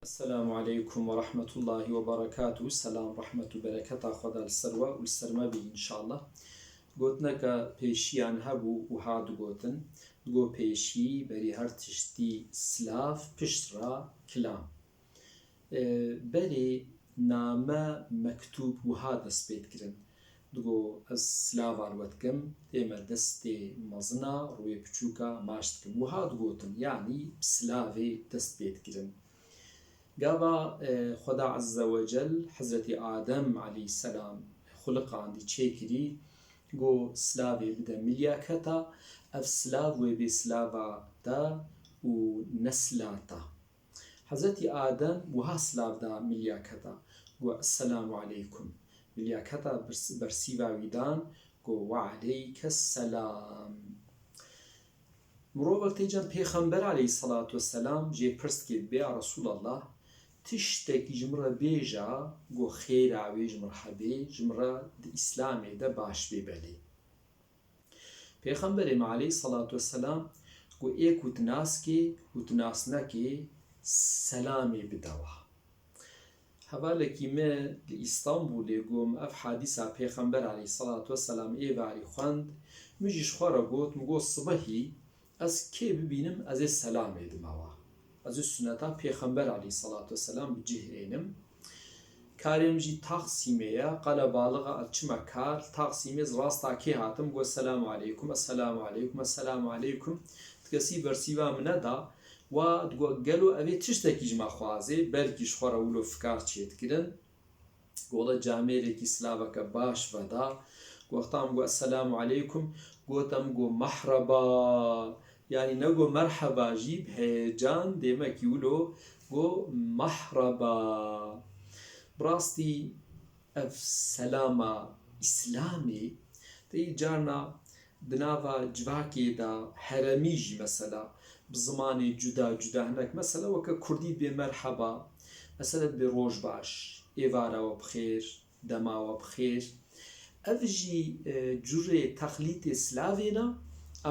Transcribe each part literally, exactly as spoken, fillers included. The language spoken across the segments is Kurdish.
Esselamu aleykum ve rahmetullahi ve berekatuhu. Selam, rehmet û bereketa Xweda li ser we û li ser me bî înşallah. Gotineke pêşiyan hebû û ha digotin, digo pêşî berî her tiştî silav, pişt re kilam. E, berê name, mektûb wiha dest pê dikirin. Digo, ez silava li we dikim, ê me destê mezina, rûyê piçûka maç dikim. Wiha digotin, yanî bi silavê dest pê dikirin. Gava, e, Xweda Azze ve Cel Hezretî Adem aleyhisselam xuliqandî, çêkirî, go, silavê bide milyaketa, ev silav wê bê silava te û nesla te. Hezretî Adem wiha silav da milyaketa, go, Esselamu aleykum. Milyaketa bers-, bersîva wî dan, go, Ve aleyke selam. Mirovek tê cem Pêxember aleyhisselatu vesselam jê pirs dike, bê ya Resulallah, tiştekî ji min re bêje, go, xêra wê ji min re hebê, ji min re di Îslamê de baş bê belê. Pêxemberê me aleyhisselatu vesselam got, ê ku tu nas kê û tu nas nekê, selamê bide wa. Hevalekî me li Îstanbulê got, min ev hadîsa Pêxember aleyhisselatu vesselam êvarî xwend, min jî ji xwe re got, min got, sibehî ez kê bibînim, ez ê selamê dime wa. Ez ê suneta Pêxember aleyhisselatu vesselam bi cih ênim. Karê min jî Taxsîmê ye, qelebalix e, ez çime kar, li Taxsîmê ez rasta kê hatim, got, Selamu aleykum, esselamu aleykum, esselamu aleykum. Ti kesî bersîva min neda, wa digot, gelo ev ê tiştekî ji me xwazê, belkî ji xwe re wilo fikar çêdikirin. Got, wele camêrekî silaveke baş veda. Got, wexta min got, Esselamu aleykum, got, em got, Mehreba. Yanî ne got merheba jî, bi heyecan dêmekî wilo got, Mehreba. Bi rastî ev selama Îslamê tê carna di nava civakê de, heremî jî mesela, bi zimanê cuda cuda hinek, mesela weke kurdî dibê merheba, mesela dibê roj baş, êvara we bi xêr, dema we bi xêr. Ev jî, e, curê texlîtê silavê ne,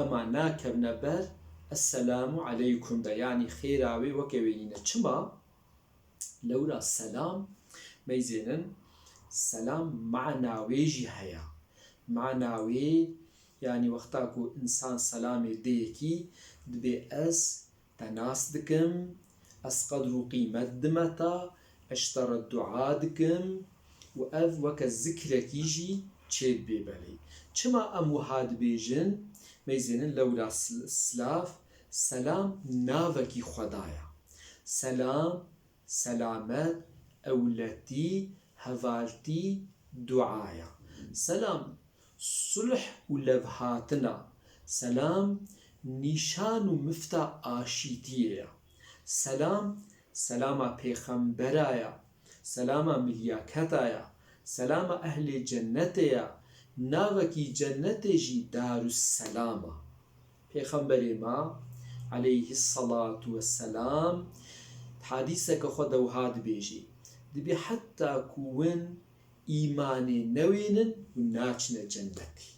ema nakevne ber esselamu aleykum de, yanî xêra wê weke wê nîne. Çima? Lewra selam, meyzênin, selam mana wê jî heye. Mana wê, yanî wexta ku însan selamê dê yekî, dibê ez te nas dikim, ez qedr û qîmet dime te, ez ji te re dua dikim û ev weke zikrekî jî çêdibê belê. Çima em wiha dibêjin? Meyzênin lewra sil-, silav, selam navekî Xweda ye. Selam, selamet, ewletî, hevaltî, dua ye. Selam, sulh û levhatina. Selam, nîşan û mifta aşîtiyê ye. Selam, selama pêxembera ye. Selama milyaketa ye. Selama ehlê cennetê ye. Navekî cennetê jî Darusselam e. Pêxemberê me aleyhisselatu vesselam hadîseke xwe de wiha dibêjê, dibê heta ku win îmanê newênin, win naçine cennetê.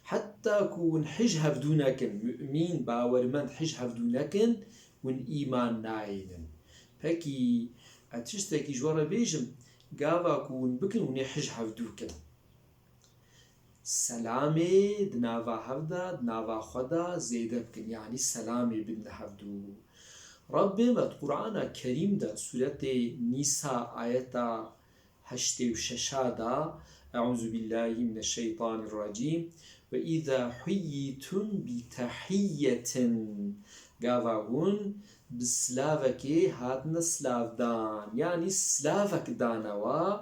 Heta ku win hij hevdû nekin, mumîn, bawermend hij hevdû nekin, win îman nayênin. Pekî, ez tiştekî ji we re bêjim, gava ku win bikin, win ê hij hevdû kin. Selamê di nava hev de, di nava xwe de zêde bikin, yanî selamê bidine hevdû. Rebbê me di Qur'ana Kerîm de, sûretê Nîsa, ayeta heştê û şeş de, Eûzubillahimineşşeytanirracîm, "Ve îza huyyitum bi tehiyyetin." Gava hûn bi silavekê hatine silavdan, yanî silavek dane we,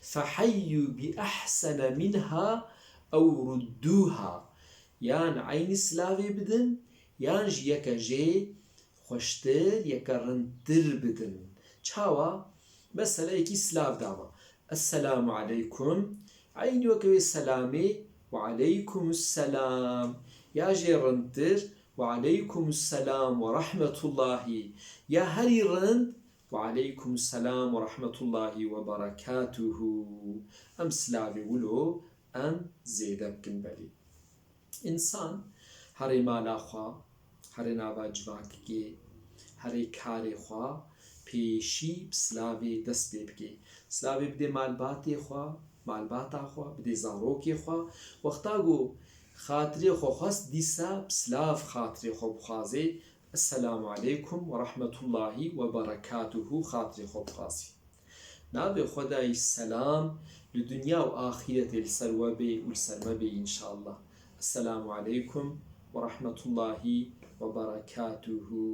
"Feheyyu bi ehsene minha ew rudduha." Yan eynî silavê bidin, yan jî yeke jê xweştir, yeke rindtir bidin. Çawa? Mesela yekî silav dama. Esselamu aleykum. Eynî weke wê selamê, "Ve aleykumusselam." Ya jê rindtir, "Ve aleykumusselam ve rahmetullahi." Ya herî rind, "Ve aleykumusselam ve rahmetullahi ve berekatuhu." Em silavê wilo em zêde bikin belê. Însan herê mala xwe, herê nava civakekê, herê karê xwe, pêşî bi silavê dest pê bike. Silavê bidê malbatê xwe, malbata xwe, bidê zarokê xwe. Wexta ku xatirê xwe xwest, dîsa bi silav xatirê xwe bixwazê. Esselamu aleykum ve rahmetullahi ve berekatuhu xatirê xwe bixwazê. Navê Xwedayî selam li dinya û axîretê li ser we bê û li ser me bê înşallah. Esselamu aleykum ve rahmetullahi ve berekatuhu.